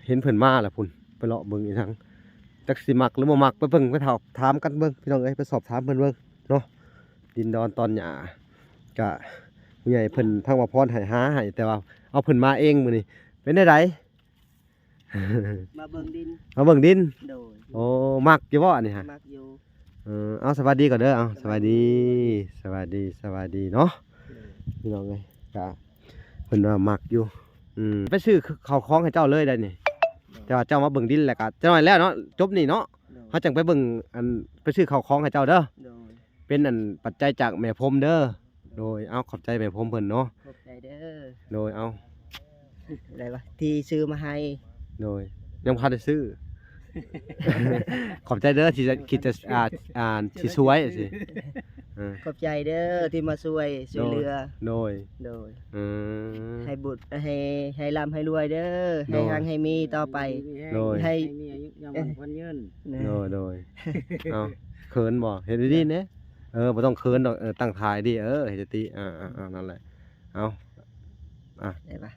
ເຫັນເພິ່ນມາແລ້ວພຸ້ນ ໄປເລາະເບິ່ງອີກທາງ ຈັກຊິມັກຫຼືບໍ່ມັກ ໄປເບິ່ງ ໄປຖາມ ຖາມກັນເບິ່ງ ພີ່ນ້ອງເອີຍ ໄປສອບຖາມເພິ່ນເບິ່ງເນາະ. ດິນດອນຕອນຫຍ້າ ກະຜູ້ໃຫຍ່ເພິ່ນ ທາງບ່າວພອນໃຫ້ ຫາໃຫ້ ແຕ່ວ່າເອົາເພິ່ນມາເອງມື້ນີ້ ເປັນແນວໃດ? ມາເບິ່ງດິນ ມາເບິ່ງດິນ. ໂດຍ ໂອ້ ມັກຢູ່ບໍ່ອັນນີ້ຫະ? ມັກຢູ່. ເອີ ເອົາ ສະບາຍດີກ່ອນເດີ. ເອົາ ສະບາຍດີ ສະບາຍດີ ສະບາຍດີເນາະ. ໂດຍ ພີ່ນ້ອງເອີຍ ກະເພິ່ນວ່າມັກຢູ່. ອືມ ໄປຊື້ເຂົ້າຂອງໃຫ້ເຈົ້າເລີຍໄດ໋ນີ້. ໂດຍ ແຕ່ວ່າເຈົ້າມາເບິ່ງດິນແລ້ວກະ ຈັກໜ້ອຍແລ້ວເນາະ ຈົບນີ້ເນາະ. ໂດຍ ເຮົາຈັ່ງໄປເບິ່ງ ອັນ ໄປຊື້ເຂົ້າຂອງໃຫ້ເຈົ້າເດີ. ໂດຍ ເປັນ ອັນ ປັດໄຈຈາກແມ່ພົມເດີ. ໂດຍ ເອົາ ຂອບໃຈແມ່ພົມເພິ່ນເນາະ. ຂອບໃຈເດີ. ໂດຍ ເອົາ ໄດ້ວະ ທີ່ຊື້ມາໃຫ້. ໂດຍ ຍັງບໍ່ທັນໄດ້ຊື້. ຂອບໃຈເດີ ທີ່ຈະ ທີ່ຈະ ອ່າ ອ່າ ທີ່ຊ່ວຍຊີ້. ເອີ ຂອບໃຈເດີ ທີ່ມາຊ່ວຍ ຊ່ວຍເຫຼືອ. ໂດຍ ໂດຍ ເອີ ໃຫ້ບຸດ ໃຫ້ ໃຫ້ລ່ຳໃຫ້ລວຍເດີ. ໂດຍ ໃຫ້ຮັ່ງໃຫ້ມີຕໍ່ໄປ. ໂດຍ ໃຫ້ ໃຫ້ມີອາຍຸຍາວໝັ້ນຂວັນຍືນ. ໂດຍ ໂດຍ ເອົາ ເຂີນບໍ່? ເຮັດດີໆແດ່. ເອີ ບໍ່ຕ້ອງເຂີນດອກ. ເອີ ຕັ້ງທ່າດີ. ເອີ ເຮັດຕິ. ອ່າໆໆ ນັ້ນແຫຼະ. ເອົາ ອ່ະ ໄດ້ປະ?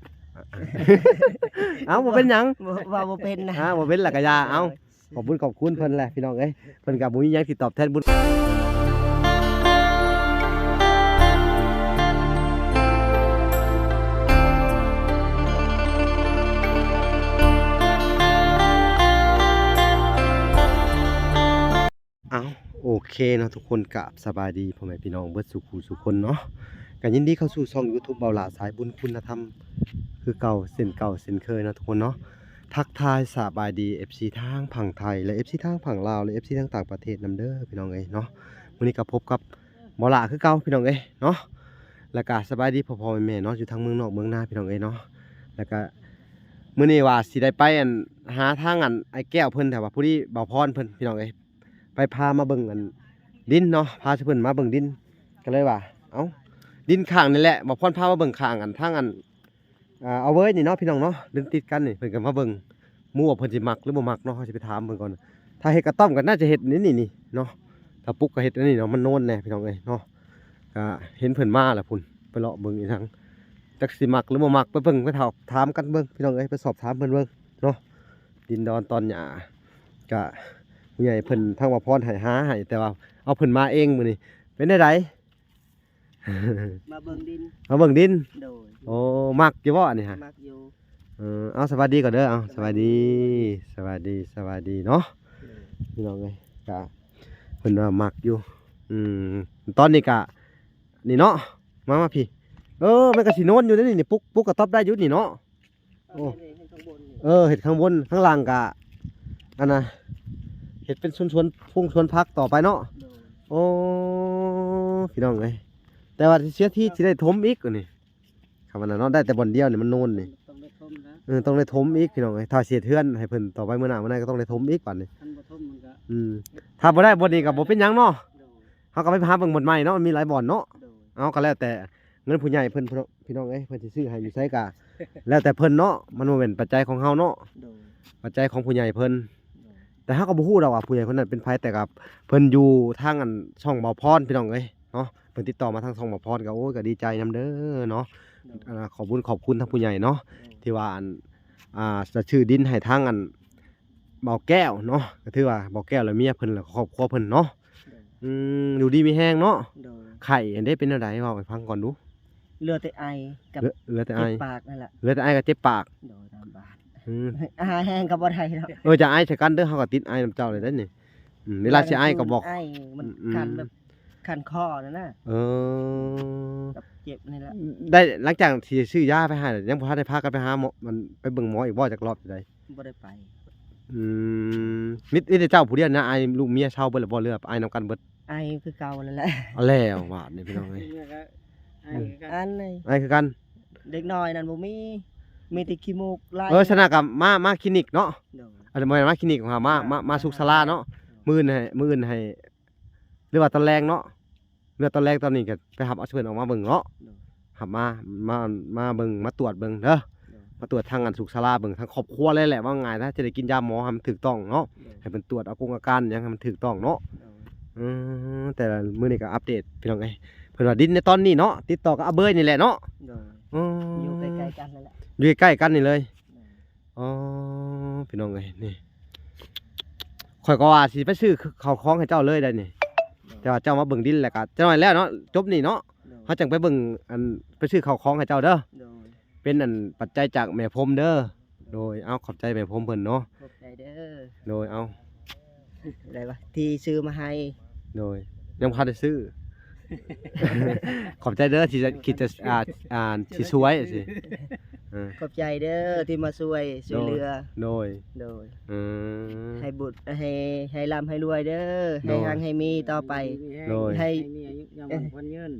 ເອົາ ບໍ່ເປັນຫຍັງ. ບໍ່ ເວົ້າບໍ່ເປັນນະ. ອ່າ ບໍ່ເປັນລະກະຢ່າ. ເອົາ ໂດຍ ຂອບບຸນຂອບຄຸນເພິ່ນແຫຼະ ພີ່ນ້ອງເອີຍ. ເພິ່ນກະບໍ່ມີຫຍັງທີ່ຕອບແທນບຸນ. ເອົາ ໂອເຄເນາະທຸກຄົນ ກາບສະບາຍດີພໍ່ແມ່ພີ່ນ້ອງເບິດສູ່ຄູ່ສູ່ຄົນເນາະ. ກະຍິນດີເຂົ້າສູ່ຊ່ອງ YouTube ເບົາຫຼ້າສາຍບຸນຄຸນນະທຳ ຄືເກົ່າ ເຊັ່ນເກົ່າເຊັ່ນເຄີຍເນາະທຸກຄົນເນາະ. ທັກທາຍສະບາຍດີ ເອັຟຊີ ທາງຝັ່ງໄທ ແລະ ເອັຟຊີ ທາງຝັ່ງລາວ ແລະ ເອັຟຊີ ທາງຕ່າງປະເທດນຳເດີ ພີ່ນ້ອງເອີຍເນາະ. ມື້ນີ້ກະພົບກັບເບົາຫຼ້າຄືເກົ່າ ພີ່ນ້ອງເອີຍເນາະ. ແລ້ວກະສະບາຍດີພໍ່ໆແມ່ໆເນາະ ຢູ່ທາງເມືອງນອກເມືອງນາ ພີ່ນ້ອງເອີຍເນາະ. ແລ້ວກະມື້ນີ້ວ່າຊິໄດ້ໄປ ອັນ ຫາທາງ ອັນ ອ້າຍແກ້ວເພິ່ນ ແຕ່ວ່າພໍດີບ່າວພອນເພິ່ນ ພີ່ນ້ອງເອີຍ ໄປພາມາເບິ່ງ ອັນ ດິນເນາະ ພາເພິ່ນມາເບິ່ງດິນ ກະເລີຍວ່າ ເອົ້າ ດິນຂ້າງນີ້ແຫຼະ ບ່າວພອນພາມາເບິ່ງຂ້າງ ອັນ ທາງ ອັນ ອ່າ ເອົາເວີຍນີ້ເນາະ ພີ່ນ້ອງເນາະ ດິນຕິດກັນນີ້ ເພິ່ນກະມາເບິ່ງ ໝູ່ວ່າເພິ່ນຊິມັກຫຼືບໍ່ມັກເນາະ. ເຮົາຊິໄປຖາມເພິ່ນກ່ອນ ຖ້າເຮັດກະຕ້ອມກະໜ້າຈະເຮັດນີ້ ນີ້ ນີ້ເນາະ ຖ້າປຸກກະເຮັດອັນນີ້ເນາະ ມັນໂນນແດ່ ພີ່ນ້ອງເອີຍເນາະ. ກະເຫັນເພິ່ນມາແລ້ວພຸ້ນ ໄປເລາະເບິ່ງອີກທາງ ຈັກຊິມັກຫຼືບໍ່ມັກ ໄປເບິ່ງ ໄປຖາມ ຖາມກັນເບິ່ງ ພີ່ນ້ອງເອີຍ ໄປສອບຖາມເພິ່ນເບິ່ງເນາະ. ດິນດອນຕອນຫຍ້າ ກະຜູ້ໃຫຍ່ເພິ່ນ ທາງບ່າວພອນໃຫ້ ຫາໃຫ້ ແຕ່ວ່າເອົາເພິ່ນມາເອງມື້ນີ້ ເປັນແນວໃດ? ມາເບິ່ງດິນ ມາເບິ່ງດິນ. ໂດຍ ໂອ້ ມັກຢູ່ບໍ່ອັນນີ້ຫະ? ມັກຢູ່. ເອີ ເອົາ ສະບາຍດີກ່ອນເດີ. ເອົາ ສະບາຍດີ ສະບາຍດີ ສະບາຍດີເນາະ. ໂດຍ ພີ່ນ້ອງເອີຍ ກະເພິ່ນວ່າມັກຢູ່. ອືມ ຕອນນີ້ກະ ນີ້ເນາະ ມາ ມາພີ້. ເອີ ມັນກະຊິໂນນຢູ່ເດ້ນີ້ ປຸກ ປຸກກະຕອບໄດ້ຢູ່ນີ້ເນາະ. ໂອ້ ເອີ ເຮັດຂ້າງບົນ ຂ້າງລ່າງກະ ອັນນະ ເຮັດເປັນສວນ ສວນ ພຸງສວນຜັກຕໍ່ໄປເນາະ. ໂດຍ ໂອ້ ພີ່ນ້ອງເອີຍ ແຕ່ວ່າເສຍທີຊິໄດ້ຖົມອີກອັນນີ້ ຄຳວ່ານັ້ນເນາະ ໄດ້ແຕ່ບ່ອນດຽວນີ້ ມັນໂນນນີ້ ຕ້ອງໄດ້ຖົມນະ. ເອີ ຕ້ອງໄດ້ຖົມອີກ ພີ່ນ້ອງເອີຍ ຖ້າຊິເຮັດເຮືອນໃຫ້ເພິ່ນຕໍ່ໄປມື້ໜ້າ ມື້ໃນກະຕ້ອງໄດ້ຖົມອີກບາດນີ້. ຄັນບໍ່ຖົມມັນກະ ອືມ ຖ້າບໍ່ໄດ້ບ່ອນນີ້ກະບໍ່ເປັນຫຍັງເນາະ. ໂດຍ ເຮົາກະໄປຫາເບິ່ງບ່ອນໃໝ່ເນາະ ມັນມີຫຼາຍບ່ອນເນາະ. ໂດຍ ເອົາ ກະແລ້ວແຕ່ ເງິນຜູ້ໃຫຍ່ເພິ່ນ ພີ່ນ້ອງເອີຍ ເພິ່ນຊິຊື້ໃຫ້ຢູ່ໃສກະແລ້ວແຕ່ເພິ່ນເນາະ ມັນບໍ່ແມ່ນປັດໄຈຂອງເຮົາເນາະ. ໂດຍ ປັດໄຈຂອງຜູ້ໃຫຍ່ເພິ່ນ. ໂດຍ ແຕ່ເຮົາກະບໍ່ຮູ້ດອກວ່າຜູ້ໃຫຍ່ຄົນນັ້ນເປັນໃຜ ແຕ່ກະເພິ່ນຢູ່ທາງ ອັນ ຊ່ອງບ່າວພອນ ພີ່ນ້ອງເອີຍເນາະ. ເພິ່ນຕິດຕໍ່ມາທາງຊ່ອງບ່າວພອນກະ ໂອ້ຍ ກະດີໃຈນຳເດີເນາະ. ໂດຍ ອ່າ ຂອບບຸນຂອບຄຸນທາງຜູ້ໃຫຍ່ເນາະ. ໂດຍ ທີ່ວ່າ ອັນ ອ່າ ຈະຊື້ດິນໃຫ້ທາງ ອັນ ບ່າວແກ້ວເນາະ ກະຖືວ່າບ່າວແກ້ວ ແລະ ເມຍເພິ່ນ ແລະ ຄອບຄົວເພິ່ນເນາະ. ໂດຍ ອືມ ຢູ່ດີມີແຮງເນາະ. ໂດຍ ໄຂ້ອັນເດ ເປັນແນວໃດ ເວົ້າໃຫ້ຟັງກ່ອນດູ. ເຫຼືອແຕ່ໄອກັບ ເຫຼືອ ເຫຼືອແຕ່ໄອ ເຈັບປາກນັ້ນແຫຼະ. ເຫຼືອແຕ່ໄອກັບເຈັບປາກ. ໂດຍ ຕາມບ້ານ. ອືມ ຫາແຮງກະບໍ່ໄດ້ເນາະ. ເອີ ຈະໄອໃສ່ກັນເດີ ເຮົາກະຕິດໄອນຳເຈົ້າເລີຍເດ້ນີ້. ອືມ ເວລາຊິໄອກະບອກ ອືມ ຄັນແບບ ຄັນຄໍນັ້ນນະ. ເອີ ກັບເຈັບນີ້ແຫຼະ. ໄດ້ ຫຼັງຈາກທີ່ຊື້ຢາໄປໃຫ້ ຍັງບໍ່ທັນໄດ້ພາກັນໄປຫາໝໍ ມັນ ໄປເບິ່ງໝໍອີກບໍ່ ຈັກລອບໃດ? ບໍ່ໄດ້ໄປ. ອືມ ມີ ມີແຕ່ເຈົ້າຜູ້ດຽວນະ ໄອລູກເມຍເຊົາເບິດແລ້ວບໍ່ ຫຼືໄອນຳກັນເບິດ? ໄອຄືເກົ່ານັ້ນແຫຼະ. ເອົາແລ້ວບາດນີ້ ພີ່ນ້ອງເອີຍ ເມຍກະໄອຄືກັນ. ອັນນີ້ ໄອຄືກັນ. ເດັກນ້ອຍນັ້ນບໍ່ມີ ມີແຕ່ຂີ້ມູກໄຫຼ. ເອີ ຊັ້ນນະກະມາ ມາຄລີນິກເນາະ. ໂດຍ ອັນນີ້ບໍ່ແມ່ນມາຄລີນິກ ມາ ມາ ມາສຸກສາລາເນາະ. ໂດຍ ມື້ອື່ນໃຫ້ ມື້ອື່ນໃຫ້ ຫຼືວ່າຕອນແລງເນາະ. ເລື່ອງຕອນແລກຕອນນີ້ກະໄປຮັບເອົາເພິ່ນອອກມາເບິ່ງເນາະ. ໂດຍ ຮັບມາ ມາ ມາເບິ່ງ ມາຕວດເບິ່ງເດີ. ໂດຍ ມາຕວດທາງ ອັນ ສຸກສາລາເບິ່ງ ທາງຄອບຄົວເລີຍແຫຼະ ເວົ້າງ່າຍ ຖ້າຈະໄດ້ກິນຢາໝໍໃຫ້ມັນຖືກຕ້ອງເນາະ. ໂດຍ ໃຫ້ເພິ່ນຕວດເອົາກົງອາການຫຍັງໃຫ້ມັນຖືກຕ້ອງເນາະ. ໂດຍ ອືມ ແຕ່ລະມື້ນີ້ກະອັບເດດ ພີ່ນ້ອງເອີຍ ເພິ່ນວ່າດິນໃນຕອນນີ້ເນາະ ຕິດຕໍ່ກັບອາເບີຍນີ້ແຫຼະເນາະ. ໂດຍ ອືມ ຢູ່ໃກ້ໆກັນນັ້ນແຫຼະ ຢູ່ໃກ້ໆກັນນີ້ເລີຍ. ໂດຍ ອໍ ພີ່ນ້ອງເອີຍ ນີ້ ຂ້ອຍກໍວ່າຊິໄປຊື້ເຂົ້າຂອງໃຫ້ເຈົ້າເລີຍໄດ໋ນີ້ ໂດຍ ແຕ່ວ່າເຈົ້າມາເບິ່ງດິນແລ້ວກໍຈັກໜ້ອຍແລ້ວເນາະ ຈົບນີ້ເນາະ ໂດຍ ເຮົາຈັ່ງໄປເບິ່ງ ອັນ ໄປຊື້ເຂົ້າຂອງໃຫ້ເຈົ້າເດີ ໂດຍ ເປັນ ອັນ ປັດໄຈຈາກແມ່ພົມເດີ ໂດຍ ເອົາ ຂອບໃຈແມ່ພົມເພິ່ນເນາະ ຂອບໃຈເດີ ໂດຍ ເອົາ ໄດ້ປະ ທີ່ຊື້ມາໃຫ້ ໂດຍ ຍັງບໍ່ທັນໄດ້ຊື້ ຂອບໃຈເດີ ທີ່ຈະ ທີ່ຈະ ອ່າ ອ່າ ທີ່ຊ່ວຍ ຊິ ເອີ ຂອບໃຈເດີທີ່ມາຊ່ວຍ ຊ່ວຍເຫຼືອ ໂດຍ ໂດຍ ອືມ ໃຫ້ບຸດ ໃຫ້ ໃຫ້ລ່ຳໃຫ້ລວຍເດີ ໂດຍ ໃຫ້ຮັ່ງໃຫ້ມີຕໍ່ໄປ ໂດຍ ໃຫ້ ໃຫ້ມີອາຍຸຍາວໝັ້ນຂວັນຍືນ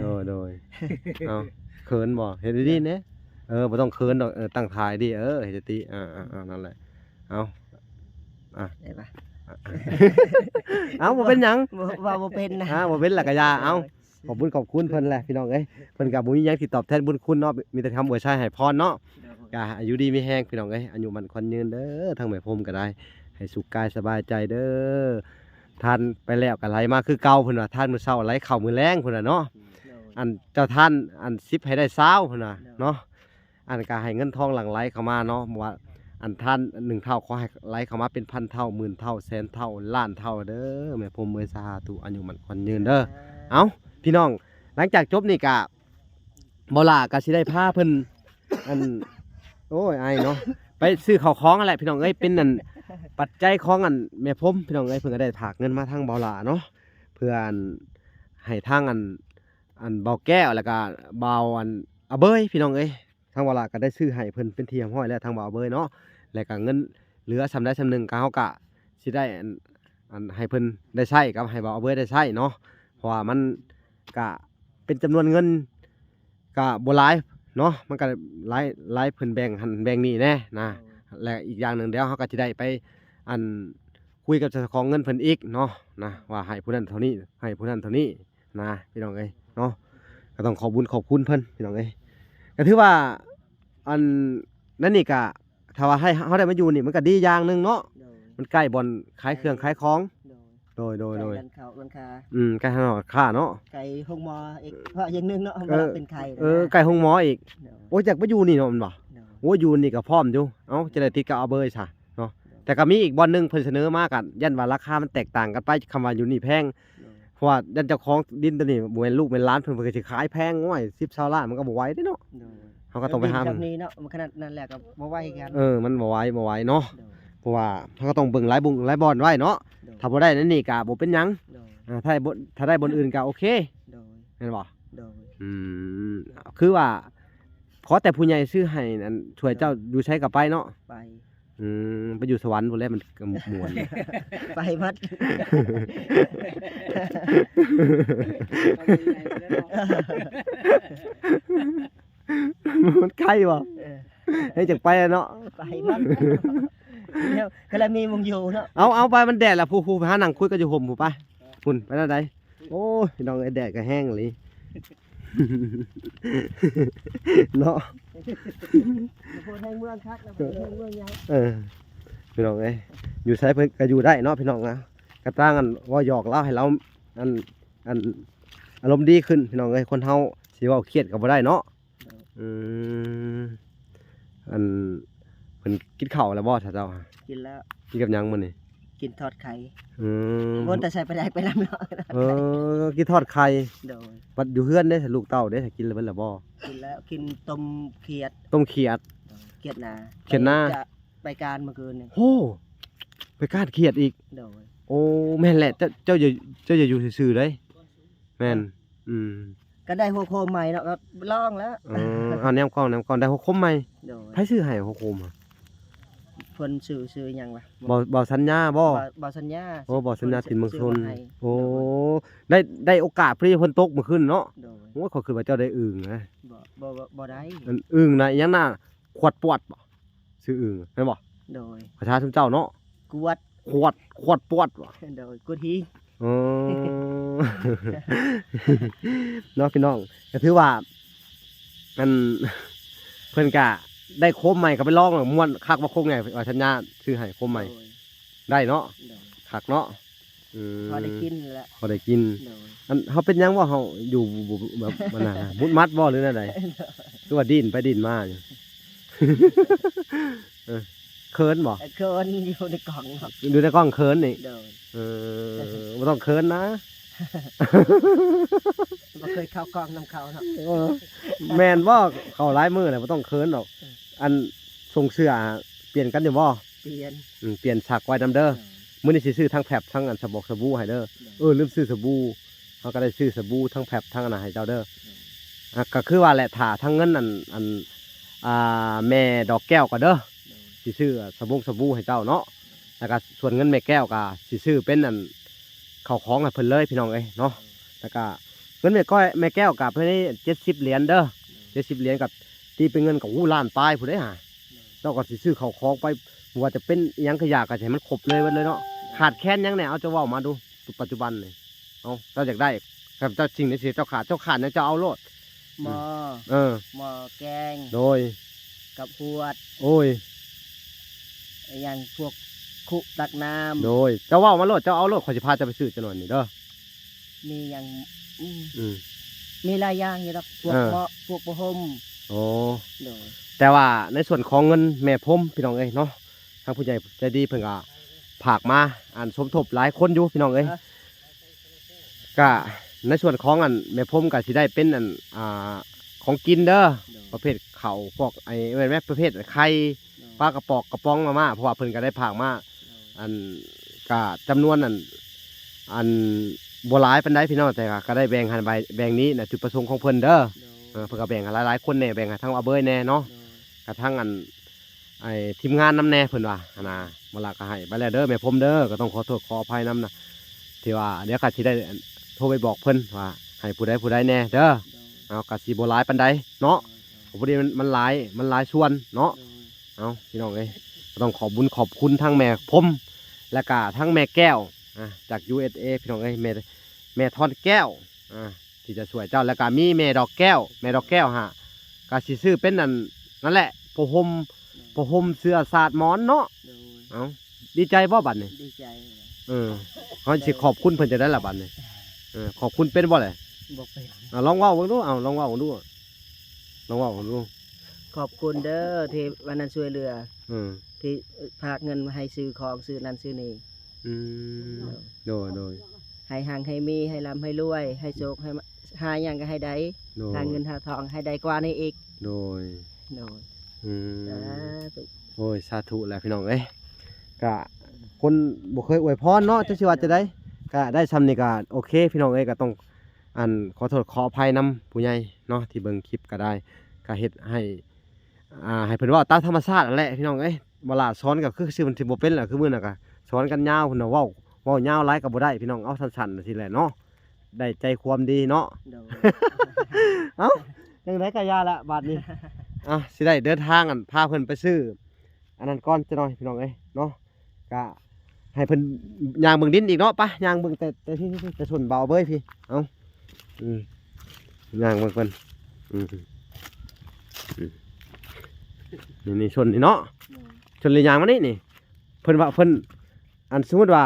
ໂດຍ ໂດຍ ເອົາ ເຂີນບໍ່? ເຮັດດີໆແດ່ ເອີ ບໍ່ຕ້ອງເຂີນດອກ ເອີ ຕັ້ງທ່າດີ ເອີ ເຮັດຕິ ອ່າໆ ນັ້ນແຫຼະ ເອົາ ອ່ະ ໄດ້ປະ? ເອົາ ບໍ່ເປັນຫຍັງ ບໍ່ ເວົ້າບໍ່ເປັນນະ ອ່າ ບໍ່ເປັນລະກະຢ່າ ເອົາ ໂດຍ ຂອບບຸນຂອບຄຸນເພິ່ນແຫຼະພີ່ນ້ອງເອີຍ ເພິ່ນກໍບໍ່ມີຫຍັງຊິຕອບແທນບຸນຄຸນເນາະ ມີແຕ່ຄຳອວຍໄຊໃຫ້ພອນເນາະ ໂດຍ ກໍໃຫ້ຢູ່ດີມີແຮງພີ່ນ້ອງເອີຍ ອາຍຸໝັ້ນຂວັນຍືນເດີ ທາງແມ່ພົມກໍໄດ້ ໃຫ້ສຸກກາຍສະບາຍໃຈເດີ ທານໄປແລ້ວກໍໄຫຼມາຄືເກົ່າ ເພິ່ນວ່າ ທານມື້ເຊົ້າໄຫຼເຂົ້າມື້ແລງ ເພິ່ນວ່າເນາະ ໂດຍ ອັນເຈົ້າທານ ອັນ ສິບໃຫ້ໄດ້ຊາວ ເພິ່ນວ່າ ໂດຍ ເນາະ ອັນກໍໃຫ້ເງິນທອງຫຼັ່ງໄຫຼເຂົ້າມາເນາະ ບໍ່ວ່າ ອັນ ທານໜຶ່ງເທົ່າ ຂໍໃຫ້ໄຫຼເຂົ້າມາເປັນພັນເທົ່າ ໝື່ນເທົ່າ ແສນເທົ່າ ລ້ານເທົ່າເດີ ແມ່ພົມເອີຍ ສາທຸ ອາຍຸໝັ້ນຂວັນຍືນເດີ ສາທຸ ເອົ້າ ພີ່ນ້ອງ ຫຼັງຈາກຈົບນີ້ກະ ບໍ່ຫຼ້າກະຊິໄດ້ພາເພິ່ນ ອັນ ໂອ້ຍ ອາຍເນາະ ໄປຊື້ເຂົ້າຂອງຫັ້ນແຫຼະ ພີ່ນ້ອງເອີຍ ເປັນ ອັນ ປັດໄຈຂອງ ອັນ ແມ່ພົມ ພີ່ນ້ອງເອີຍ ເພິ່ນກໍໄດ້ຝາກເງິນມາທາງບໍ່ຫຼ້າເນາະ ເພື່ອ ອັນ ໃຫ້ທາງ ອັນ ອັນ ບໍ່ແກ້ວ ແລ້ວກະ ບ່າວ ອັນ ອາເບີຍ ພີ່ນ້ອງເອີຍ ທາງບ່າວຫຼ້າກໍໄດ້ຊື້ໃຫ້ເພິ່ນເປັນທີ່ຮຽບຮ້ອຍແລ້ວ ທາງບ່າວເບີຍເນາະ ແລ້ວກໍເງິນເຫຼືອສ່ຳໃດສ່ຳໜຶ່ງ ກໍເຮົາກໍຊິໄດ້ ອັນ ອັນ ໃຫ້ເພິ່ນໄດ້ໃຊ້ກັບໃຫ້ບ່າວເບີຍໄດ້ໃຊ້ເນາະ ເພາະວ່າມັນກະເປັນຈຳນວນເງິນກະບໍ່ຫຼາຍເນາະ ມັນກະຫຼາຍ ຫຼາຍເພິ່ນແບ່ງຫັ້ນແບ່ງນີ້ແດ່ນະ ແລະ ອີກຢ່າງໜຶ່ງ ດຽວເຮົາກໍຊິໄດ້ໄປ ອັນ ຄຸຍກັບເຈົ້າຂອງເງິນເພິ່ນອີກເນາະ ນະ ວ່າໃຫ້ຜູ້ນັ້ນເທົ່ານີ້ ໃຫ້ຜູ້ນັ້ນເທົ່ານີ້ ນະ ພີ່ນ້ອງເອີຍເນາະ ກໍຕ້ອງຂອບບຸນຂອບຄຸນເພິ່ນ ພີ່ນ້ອງເອີຍ ກໍຖືວ່າ ອັນ ນັ້ນນີ້ກະ ຖ້າວ່າໃຫ້ເຮົາໄດ້ມາຢູ່ນີ້ ມັນກະດີຢ່າງໜຶ່ງເນາະ ໂດຍ ມັນໃກ້ບ່ອນຂາຍເຄື່ອງຂາຍຂອງ ໂດຍ ໂດຍ ໂດຍ ໃກ້ຮ້ານເຂົ້າຮ້ານຄ້າ ອືມ ໃກ້ຮ້ານຄ້າເນາະ ໃກ້ໂຮງໝໍອີກ ເພາະຢ່າງໜຶ່ງເນາະ ເອີ ເວລາເປັນໄຂ້ ເອີ ນະ ໃກ້ໂຮງໝໍອີກ ໂດຍ ໂອ້ ຢາກໄປຢູ່ນີ້ເນາະ ແມ່ນບໍ່? ໂດຍ ໂອ້ ຢູ່ນີ້ກໍພ້ອມຢູ່ ເອົ້າ ຈະໄດ້ຕິດກັບອາເບີຍຊະ ເນາະ ແຕ່ກໍມີອີກບ່ອນໜຶ່ງເພິ່ນສະເໜີມາ ກໍຢ້ານວ່າລາຄາມັນແຕກຕ່າງກັນໄປ ຄຳວ່າຢູ່ນີ້ແພງ ໂດຍ ເພາະວ່າຢ້ານເຈົ້າຂອງດິນຕົວນີ້ບໍ່ແມ່ນລູກແມ່ນຫຼານ ເພິ່ນ ເພິ່ນກໍຊິຂາຍແພງ ໂອ້ຍ ສິບ ຊາວລ້ານ ມັນກໍບໍ່ໄຫວເດ້ເນາະ ໂດຍ ເຮົາກໍຕ້ອງໄປຫາ ດິນຊ່ຳນີ້ເນາະ ມັນຂະໜາດນັ້ນແຫຼະກໍບໍ່ໄຫວຄືກັນ ເອີ ມັນບໍ່ໄຫວ ບໍ່ໄຫວເນາະ ໂດຍ ເພາະວ່າເຮົາກໍຕ້ອງເບິ່ງຫຼາຍບຸງຫຼາຍບ່ອນໄວ້ເນາະ ໂດຍ ຖ້າບໍ່ໄດ້ນັ້ນນີ້ກໍບໍ່ເປັນຫຍັງ ໂດຍ ອ່າ ຖ້າໄດ້ ຖ້າໄດ້ບ່ອນອື່ນກໍໂອເຄ ໂດຍ ແມ່ນບໍ່? ໂດຍ ອືມ ຄືວ່າ ຂໍແຕ່ຜູ້ໃຫຍ່ຊື້ໃຫ້ ອັນ ຊ່ວຍເຈົ້າຢູ່ໃສກໍໄປເນາະ ໄປ ອືມ ໄປຢູ່ສະຫວັນພຸ້ນແຫຼະ ມັນກໍມ່ວນ ໄປໝົດ ມັນໄກບໍ່? ເອີ ໃຫ້ຈັກໄປແລ້ວເນາະ ໄປໝົດ ດຽວກໍລະມີໝ່ອງຢູ່ເນາະ ເອົາ ເອົາໄປ ມັນແດດລະ ຜູ້ ຜູ້ ໄປຫານັ່ງຄຸຍກັນຢູ່ຮົ່ມພຸ້ນໄປ ພຸ້ນ ໄປແນວໃດ? ໂອ້ຍ ພີ່ນ້ອງເອີຍ ແດດກໍແຮງອີ່ຫຼີ ເນາະ ໂພດແຮງເມືອງຄັກນະ ໂພດແຮງເມືອງໃຫຍ່ ເອີ ພີ່ນ້ອງເອີຍ ຢູ່ໃສເພິ່ນກໍຢູ່ໄດ້ເນາະ ພີ່ນ້ອງນະ ກະຕ່າງ ອັນ ເວົ້າຫຍອກລາວໃຫ້ລາວ ອັນ ອັນ ອາລົມດີຂຶ້ນ ພີ່ນ້ອງເອີຍ ຄົນເຮົາຊິເວົ້າຄຽດກໍບໍ່ໄດ້ເນາະ ອືມ ອັນ ເພິ່ນກິນເຂົ້າແລ້ວບໍ່ ທ່ານເຈົ້າ? ກິນແລ້ວ ກິນກັບຫຍັງມື້ນີ້? ກິນທອດໄຂ່ ອືມ ບໍ່ແຕ່ໃສ່ປາແດກໄປນຳເນາະ ເອີ ກິນທອດໄຂ່ ໂດຍ ບັດຢູ່ເຮືອນເດ້ ລູກເຕົ້າເດ້ ກິນແລ້ວເບິດແລ້ວບໍ່? ກິນແລ້ວ ກິນຕົ້ມຂຽດ ຕົ້ມຂຽດ ຂຽດນາ ຂຽດນາ ໄປ ໄປການມື້ຄືນນີ້ ໂຫ ໄປການຂຽດອີກ ໂດຍ ໂອ້ ແມ່ນແຫຼະ ເຈົ້າ ເຈົ້າຢ່າ ເຈົ້າຢ່າຢູ່ຊື່ໆເດ້ ແມ່ນ ອືມ ກໍໄດ້ຫົວໂຄມໃໝ່ເນາະ ກໍລອງແລ້ວ ເອີ ເອົາແນມກ້ອງ ແນມກ້ອງ ໄດ້ຫົວໂຄມໃໝ່ ໂດຍ ໃຜຊື້ໃຫ້ຫົວໂຄມ? ເພິ່ນຊື່ ຊື່ຫຍັງວະ? ບໍ່ ບໍ່ສັນຍາບໍ່? ບໍ່ ບໍ່ສັນຍາ ໂອ້ ບໍ່ສັນຍາ ເພິ່ນ ເພິ່ນ ເພິ່ນຊື້ມາໃຫ້ ໂອ້ ໂດຍ ໄດ້ ໄດ້ໂອກາດພໍດີຝົນຕົກມື້ຄືນເນາະ ໂດຍ ໂອ້ຍ ຂ້ອຍຄິດວ່າເຈົ້າໄດ້ອຶ່ງນະ ບໍ່ ບໍ່ ບໍ່ ບໍ່ໄດ້ ອຶ່ງນະ ອີຫຍັງນະ ຂວດປວດບໍ່? ຊື່ອຶ່ງແມ່ນບໍ່? ໂດຍ ພາສາຊຸມເຈົ້າເນາະ ກວດ ຂວດ ຂວດປວດບໍ່? ໂດຍ ກວດຫີ ອໍ ເນາະ ພີ່ນ້ອງ ກໍຖືວ່າ ອັນ ເພິ່ນກະໄດ້ໂຄມໃໝ່ ກໍໄປລອງ ມ່ວນຄັກບໍ່ໂຄມໃຫຍ່ ວ່າສັນຍາຊື້ໃຫ້ໂຄມໃໝ່ ໂດຍ ໄດ້ເນາະ ໂດຍ ຄັກເນາະ ອືມ ພໍໄດ້ກິນແຫຼະ ພໍໄດ້ກິນ ໂດຍ ອັນ ເຮົາເປັນຫຍັງບໍ່ ເຮົາຢູ່ ແບບ ອັນນັ້ນ ມຸດມັດບໍ່ ຫຼືແນວໃດ? ຄືວ່າດີ້ນໄປດີ້ນມາຢູ່ ເອີ ເຂີນບໍ່? ເອີ ເຂີນຢູ່ໃນກ້ອງເນາະ ຢູ່ໃນກ້ອງເຂີນນີ້. ໂດຍ. ເອີ ບໍ່ຕ້ອງເຂີນນະ ບໍ່ເຄີຍເຂົ້າກ້ອງນຳເຂົາເນາະ. ເອີ ແມ່ນບໍ່? ເຂົ້າຫຼາຍມື້ແລ້ວ ບໍ່ຕ້ອງເຂີນດອກ. ເອີ ອັນ ສົ່ງເສື້ອປ່ຽນກັນຢູ່ບໍ່? ປ່ຽນ. ອືມ ປ່ຽນຊັກໄວ້ນຳເດີ. ໂດຍ. ມື້ນີ້ຊິຊື້ທັງແຟັບ ທັງອັນສະບົກສະບູໃຫ້ເດີ. ໂດຍ. ເອີ ລືມຊື້ສະບູ ເຮົາກໍໄດ້ຊື້ສະບູ ທັງແຟັບ ທັງອັນນັ້ນໃຫ້ເຈົ້າເດີ. ໂດຍ. ອ່າ ກໍຄືວ່າແຫຼະ ຖ້າທັງເງິນອັນ ອັນ ອ່າ ແມ່ດອກແກ້ວກໍເດີ. ໂດຍ. ຊິຊື້ສະບົງສະບູໃຫ້ເຈົ້າເນາະ. ໂດຍ. ແລ້ວກໍສ່ວນເງິນແມ່ແກ້ວກໍຊິຊື້ເປັນອັນ ເຂົ້າຂອງໃຫ້ເພິ່ນເລີຍພີ່ນ້ອງເອີຍເນາະ. ໂດຍ. ແລ້ວກໍເງິນແມ່ກ້ອຍ ແມ່ແກ້ວກໍເພິ່ນນີ້ເຈັດສິບຫຼຽນເດີ. ໂດຍ. ເຈັດສິບຫຼຽນກໍຕີເປັນເງິນກໍ ໂອ້ ລ້ານປາຍພຸ້ນເດ້ຫາ. ໂດຍ. ເຈົ້າກໍຊິຊື້ເຂົ້າຂອງໄປ ບໍ່ວ່າຈະເປັນອີ່ຫຍັງກໍຢ່າ ກໍໃຫ້ມັນຄົບເລີຍເບິດເລີຍເນາະ. ໂດຍ. ຂາດແຄນຫຍັງແດ່ ເອົາ ເຈົ້າເວົ້າມາດູ ປັດຈຸບັນນີ້. ເອົາ ເຈົ້າຢາກໄດ້ ຄັນເຈົ້າສິ່ງໃດທີ່ເຈົ້າຂາດ ເຈົ້າຂາດຫຍັງເຈົ້າເອົາໂລດ. ໝໍ້. ເອີ ໝໍ້ແກງ. ໂດຍ. ກັບຫວດ. ໂອ້ຍ ອີ່ຫຍັງ ພວກຄຸຕັກນ້ຳ. ໂດຍ. ເຈົ້າເວົ້າມາໂລດ ເຈົ້າເອົາໂລດ ຂ້ອຍຊິພາເຈົ້າໄປຊື້ຈັກໜ່ອຍນີ້ເດີ. ມີຫຍັງ ອືມ ອືມ ມີຫຼາຍຢ່າງຢູ່ດອກ ພວກ ເອີ ເໝາະ ພວກຜ້າຫົ່ມ. ໂອ້ ໂດຍ. ແຕ່ວ່າໃນສ່ວນຂອງເງິນແມ່ພົມ ພີ່ນ້ອງເອີຍເນາະ ທາງຜູ້ໃຫຍ່ໃຈດີເພິ່ນກໍຝາກມາ ອັນ ສົມທົບຫຼາຍຄົນຢູ່ ພີ່ນ້ອງເອີຍ. ເອີ ກະໃນສ່ວນຂອງອັນແມ່ພົມກະຊິໄດ້ເປັນອັນ ອ່າ ຂອງກິນເດີ. ໂດຍ. ປະເພດເຂົ້າ ພວກໄອ້ແມ່ນແມ່ປະເພດໄຂ່ ໂດຍ ປາກະປ໋ອງກະປ໋ອງມາ ເພາະວ່າເພິ່ນກະໄດ້ຝາກມາ. ໂດຍ. ອັນ ກະຈຳນວນອັນ ອັນບໍ່ຫຼາຍປານໃດພີ່ນ້ອງ ແຕ່ກະ ກະໄດ້ແບ່ງຫັ້ນໄວ້ແບ່ງນີ້ນະ ຈຸດປະສົງຂອງເພິ່ນເດີ. ໂດຍ. ເອີ ເພິ່ນກະແບ່ງໃຫ້ຫຼາຍໆຄົນແດ່ ແບ່ງໃຫ້ທາງອາເບີຍແດ່ເນາະ. ໂດຍ. ກະທັງອັນ ໄອ້ທີມງານນຳແດ່ເພິ່ນວ່າຫັ້ນນະ. ເວລາກໍໃຫ້ໄປແລ້ວເດີແມ່ພົມເດີ ກໍຕ້ອງຂໍໂທດຂໍອະໄພນຳນະ ທີ່ວ່າດຽວຂ້າຊິໄດ້ໂທໄປບອກເພິ່ນວ່າໃຫ້ຜູ້ໃດຜູ້ໃດແດ່ເດີ. ໂດຍ. ເອົາ ກໍຊິບໍ່ຫຼາຍປານໃດເນາະ. ໂດຍ ໂດຍ. ພໍດີມັນ ມັນຫຼາຍ ມັນຫຼາຍສ່ວນເນາະ. ໂດຍ. ເອົາ ພີ່ນ້ອງເອີຍ ກໍຕ້ອງຂອບບຸນຂອບຄຸນທັງແມ່ພົມ ແລ້ວກະທັງແມ່ແກ້ວ ອ່າ ຈາກ ຢູເອສເອ ພີ່ນ້ອງເອີຍ ແມ່ ແມ່ທອນແກ້ວ ອ່າ ທີ່ຈະຊ່ວຍເຈົ້າ ແລ້ວກະມີແມ່ດອກແກ້ວ ແມ່ດອກແກ້ວຫາ ກະຊິຊື້ເປັນອັນນັ້ນແຫຼະ ຜ້າຫົ່ມ ໂດຍ ຜ້າຫົ່ມເສື້ອສາດໝອນເນາະ. ໂດຍ. ເອົ້າ ດີໃຈບໍ່ບັດນີ້? ດີໃຈ. ເອີ ເຮົາຊິຂອບຄຸນເພິ່ນຈັ່ງໃດລະບັດນີ້? ເອີ ຂອບຄຸນເປັນບໍ່ແຫຼະ? ບໍ່ເປັນ. ອ່າ ລອງເວົ້າເບິ່ງດູ ເອົາ ລອງເວົ້າເບິ່ງດູ ລອງເວົ້າເບິ່ງດູ. ຂອບຄຸນເດີທີ່ວັນນັ້ນຊ່ວຍເຫຼືອ ເອີ ທີ່ຝາກເງິນມາໃຫ້ຊື້ຂອງຊື້ນັ້ນຊື້ນີ້. ອືມ ໂດຍ ໂດຍ ໂດຍ. ໃຫ້ຮັ່ງໃຫ້ມີ ໃຫ້ລ່ຳໃຫ້ລວຍ ໃຫ້ໂຊກ ໃຫ້ມາ ຫາຫຍັງກໍໃຫ້ໄດ້ ໂດຍ ຫາເງິນຫາທອງໃຫ້ໄດ້ກວ່ານີ້ອີກ. ໂດຍ ໂດຍ. ອືມ ສາທຸ. ໂອ້ຍ ສາທຸແຫຼະພີ່ນ້ອງເອີຍ ກະຄົນບໍ່ເຄີຍອວຍພອນເນາະ ຈັກຊິວ່າຈັ່ງໃດ ກະໄດ້ຊ່ຳນີ້ກະໂອເຄພີ່ນ້ອງເອີຍ. ກະຕ້ອງ ອັນ ຂໍໂທດຂໍອະໄພນຳຜູ້ໃຫຍ່ເນາະ ທີ່ເບິ່ງຄລິບກໍໄດ້ ກໍເຮັດໃຫ້ ອ່າ ໃຫ້ເພິ່ນເວົ້າຕາມທຳມະຊາດຫັ້ນແຫຼະພີ່ນ້ອງເອີຍ. ເວລາສອນກໍຄືຊິມັນຊິບໍ່ເປັນແຫຼະ ຄືມື້ນັ້ນກໍສອນກັນຍາວພຸ້ນນະ ເວົ້າ ເວົ້າຍາວຫຼາຍກໍບໍ່ໄດ້ພີ່ນ້ອງ ເອົາສັ້ນໆ ຈັ່ງຊີ້ແຫຼະເນາະ ໄດ້ໃຈຄວາມດີເນາະ. ໂດຍ. ເອົ້າ ຈັ່ງໃດກໍຢ່າລະບາດນີ້ ອ່ະ ຊິໄດ້ເດີນທາງ ອັນ ພາເພິ່ນໄປຊື້ ອັນນັ້ນກ່ອນຈັກໜ່ອຍພີ່ນ້ອງເອີຍເນາະ ກະໃຫ້ເພິ່ນຍ່າງເບິ່ງດິນອີກເນາະ. ໄປ ຍ່າງເບິ່ງແຕ່ ແຕ່ ແຕ່ສົ້ນເບົາເບີຍພີ້. ເອົ້າ ອືມ ຍ່າງເບິ່ງເພິ່ນ ອືມ ອືມ ນີ້ ນີ້ສົ້ນນີ້ເນາະ ໂດຍ ສົ້ນນີ້ຍ່າງມານີ້ນີ້ ເພິ່ນວ່າເພິ່ນ ອັນ ສົມມຸດວ່າ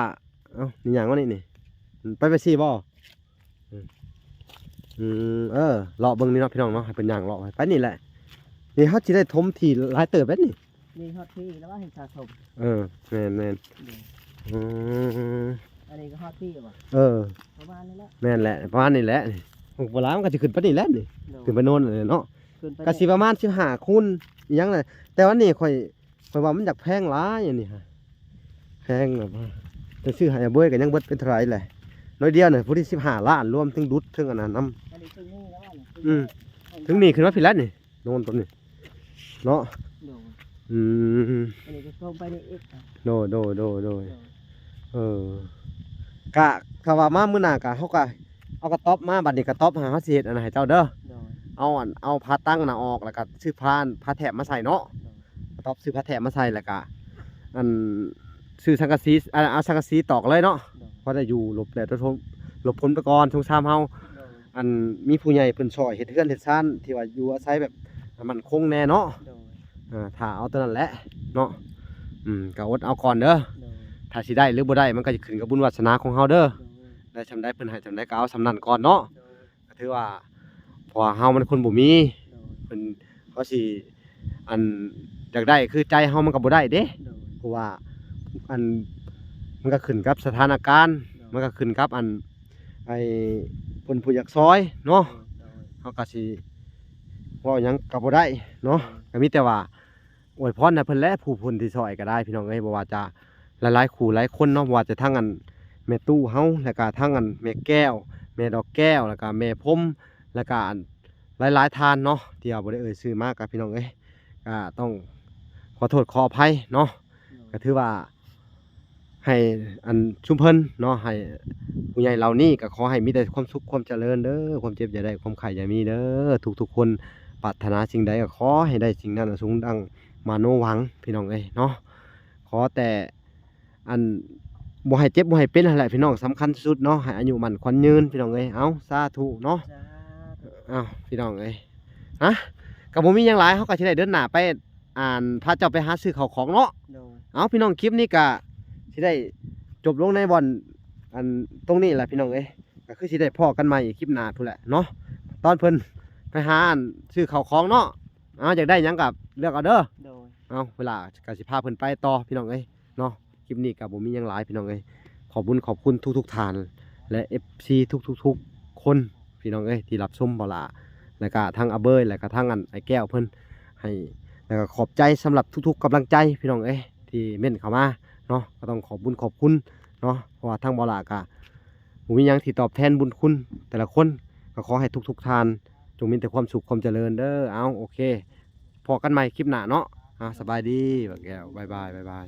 ເອົ້າ ນີ້ຍ່າງມານີ້ນີ້ ໄປ ໄປຊີ້ບໍ່? ອືມ ອືມ ເອີ ເລາະເບິ່ງນີ້ເນາະພີ່ນ້ອງເນາະ ໃຫ້ເພິ່ນຍ່າງເລາະໄປນີ້ແຫຼະ. ນີ້ເຮົາຊິໄດ້ຖົມທີ່ຫຼາຍເຕີບເດ້ນີ້ ນີ້ຮອດພີ້ແລ້ວວ່າໃຫ້ສະສົມ. ເອີ ແມ່ນໆ ໂດຍ. ອືມ ອັນນີ້ກໍຮອດພີ້ບໍ່? ເອີ ປະມານນີ້ແຫຼະ ແມ່ນແຫຼະ ປະມານນີ້ແຫຼະ. ໂອ້ ບໍ່ຫຼາຍ ມັນກໍຊິຂຶ້ນໄປນີ້ແຫຼະນີ້ ໂດຍ ຂຶ້ນໄປໂນ້ນເນາະ ຂຶ້ນໄປ ກໍຊິປະມານສິບຫ້າຄູນອີ່ຫຍັງນະ. ແຕ່ວ່ານີ້ຂ້ອຍ ຂ້ອຍວ່າມັນຢາກແພງຫຼາຍອັນນີ້ຮະ ແພງແບບວ່າ ໄປຊື້ໃຫ້ອາເບີຍກໍຍັງເບິດເປັນເທົ່າໃດແຫຼະ ໜ້ອຍດຽວນະ ຜູ້ທີ່ສິບຫ້າລ້ານ ລວມເຖິງດຸດເຖິງອັນນັ້ນນຳ. ອັນນີ້ເທິງນີ້ແລ້ວວ່ານີ້ ອືມ ເທິງນີ້ຂຶ້ນມາພີ້ແຫຼະນີ້ ໂນ້ນຕົວນີ້ເນາະ. ໂດຍ. ອືມ ອັນນີ້ກໍລົງໄປນີ້ອີກ. ໂດຍ ໂດຍ ໂດຍ ໂດຍ ໂດຍ. ເອີ ກະ ຖ້າວ່າມາມື້ໜ້າກະ ເຮົາກະເອົາກະຕ໊ອບມາ ບັດນີ້ກະຕ໊ອບຫາເຮົາຊິເຮັດອັນນັ້ນໃຫ້ເຈົ້າເດີ. ໂດຍ. ເອົາອັນ ເອົາຝາຕັງນະອອກ ແລ້ວກະຊື້ຜ້າ ຜ້າແຖບມາໃສ່ເນາະ. ໂດຍ. ກະຕ໊ອບຊື້ຜ້າແຖບມາໃສ່ ແລ້ວກະ ອັນ ຊື້ສັງກະສີ ອັນ ເອົາສັງກະສີຕອກເລີຍເນາະ. ໂດຍ. ພໍໄດ້ຢູ່ຫຼົບແດດຫຼົບຝົນໄປກ່ອນ ຊ່ວງຊາມເຮົາ. ໂດຍ. ອັນ ມີຜູ້ໃຫຍ່ເພິ່ນຊ່ອຍເຮັດເຮືອນເຮັດຊານ ທີ່ວ່າຢູ່ອາໄສແບບໝັ້ນຄົງແດ່ເນາະ. ໂດຍ. ອ່າ ຖ້າເອົາຕົວນັ້ນແຫຼະເນາະ. ອືມ ກໍອົດເອົາກ່ອນເດີ. ໂດຍ. ຖ້າຊິໄດ້ຫຼືບໍ່ໄດ້ ມັນກໍຈະຂຶ້ນກັບບຸນວາສະໜາຂອງເຮົາເດີ. ໂດຍ. ໄດ້ຊ່ຳໃດເພິ່ນໃຫ້ຊ່ຳໃດກໍເອົາຊ່ຳນັ້ນກ່ອນເນາະ. ໂດຍ. ກໍຖືວ່າ ເພາະວ່າເຮົາມັນຄົນບໍ່ມີ. ໂດຍ. ເພິ່ນ ເຮົາຊິ ອັນ ຢາກໄດ້ຄືໃຈເຮົາມັນກໍບໍ່ໄດ້ເດ້ ໂດຍ ເພາະວ່າອັນ ມັນກໍຂຶ້ນກັບສະຖານະການ ໂດຍ ມັນກໍຂຶ້ນກັບອັນ ໄອ້ ເພິ່ນຜູ້ຢາກຊ່ອຍເນາະ ໂດຍ ໂດຍ ເຮົາກໍຊິເວົ້າຫຍັງກໍບໍ່ໄດ້ເນາະ ໂດຍ ກໍມີແຕ່ວ່າອວຍພອນໃຫ້ເພິ່ນແຫຼະ ຜູ້ເພິ່ນທີ່ຊ່ອຍກໍໄດ້ພີ່ນ້ອງເອີຍ ບໍ່ວ່າຈະຫຼາຍໆຄູ່ຫຼາຍຄົນເນາະ ບໍ່ວ່າຈະທັງອັນແມ່ຕູ້ເຮົາ ແລ້ວກໍທັງອັນແມ່ແກ້ວ ແມ່ດອກແກ້ວ ແລ້ວກໍແມ່ພົມ ແລ້ວກໍອັນ ຫຼາຍໆທ່ານເນາະ ທີ່ວ່າບໍ່ໄດ້ເອີ່ຍຊື່ມາ ກໍພີ່ນ້ອງເອີຍ ກໍຕ້ອງຂໍໂທດຂໍອະໄພເນາະ ກໍຖືວ່າໃຫ້ອັນຊຸມເພິ່ນເນາະ ໃຫ້ຜູ້ໃຫຍ່ເຫຼົ່ານີ້ ກໍຂໍໃຫ້ມີແຕ່ຄວາມສຸກຄວາມຈະເລີນເດີ ຄວາມເຈັບຢ່າໄດ້ ຄວາມໄຂ້ຢ່າມີເດີ ທຸກໆຄົນປາດຖະໜາສິ່ງໃດກໍຂໍໃຫ້ໄດ້ສິ່ງນັ້ນ ສົມດັ່ງມະໂນຫວັງ ພີ່ນ້ອງເອີຍເນາະ ຂໍແຕ່ ອັນ ບໍ່ໃຫ້ເຈັບບໍ່ໃຫ້ເປັນຫັ້ນແຫຼະພີ່ນ້ອງ ສຳຄັນທີ່ສຸດເນາະ ໃຫ້ອາຍຸໝັ້ນຂວັນຍືນພີ່ນ້ອງເອີຍ ເອົາ ສາທຸເນາະ ສາທຸ ເອົາ ພີ່ນ້ອງເອີຍ ຮະ ກໍບໍ່ມີຫຍັງຫຼາຍ ເຮົາກໍຊິໄດ້ເດີນໜ້າໄປ ອັນ ພາເຈົ້າໄປຫາຊື້ເຂົ້າຂອງເນາະ ໂດຍ ເອົາ ພີ່ນ້ອງ ຄລິບນີ້ກໍຊິໄດ້ຈົບລົງໃນບ່ອນ ອັນ ຕົງນີ້ແຫຼະພີ່ນ້ອງເອີຍ ກໍຄືຊິໄດ້ພໍ້ກັນໃໝ່ຄລິບໜ້າພຸ້ນແຫຼະເນາະ ຕອນເພິ່ນໄປຫາ ອັນ ຊື້ເຂົ້າຂອງເນາະ ເອົາ ຢາກໄດ້ຫຍັງກໍເລືອກເອົາເດີ ໂດຍ ເອົາ ເວລາກໍຊິພາເພິ່ນໄປຕໍ່ພີ່ນ້ອງເອີຍ ເນາະ ຄລິບນີ້ກໍບໍ່ມີຫຍັງຫຼາຍພີ່ນ້ອງເອີຍ ຂອບບຸນຂອບຄຸນທຸກໆທ່ານ ແລະ ເອັຟຊີ ທຸກໆຄົນພີ່ນ້ອງເອີຍ ທີ່ຮັບຊົມບໍ່ຫຼ້າ ແລ້ວກະທັງອາເບີຍ ແລ້ວກະທັງອັນອ້າຍແກ້ວເພິ່ນໃຫ້ ແລ້ວກະຂອບໃຈສຳລັບທຸກໆກຳລັງໃຈພີ່ນ້ອງເອີຍ ທີ່ເມັ້ນເຂົ້າມາເນາະ ກໍຕ້ອງຂອບບຸນຂອບຄຸນເນາະ ເພາະວ່າທາງບໍ່ຫຼ້າກະບໍ່ມີຫຍັງທີ່ຕອບແທນບຸນຄຸນແຕ່ລະຄົນ ກໍຂໍໃຫ້ທຸກໆທ່ານຈົ່ງມີແຕ່ຄວາມສຸກຄວາມຈະເລີນເດີ ເອົາ ໂອເຄ ພໍ້ກັນໃໝ່ຄລິບໜ້າເນາະ ອ່າ ສະບາຍດີ ບ່າວແກ້ວ ບາຍບາຍ ບາຍບາຍ.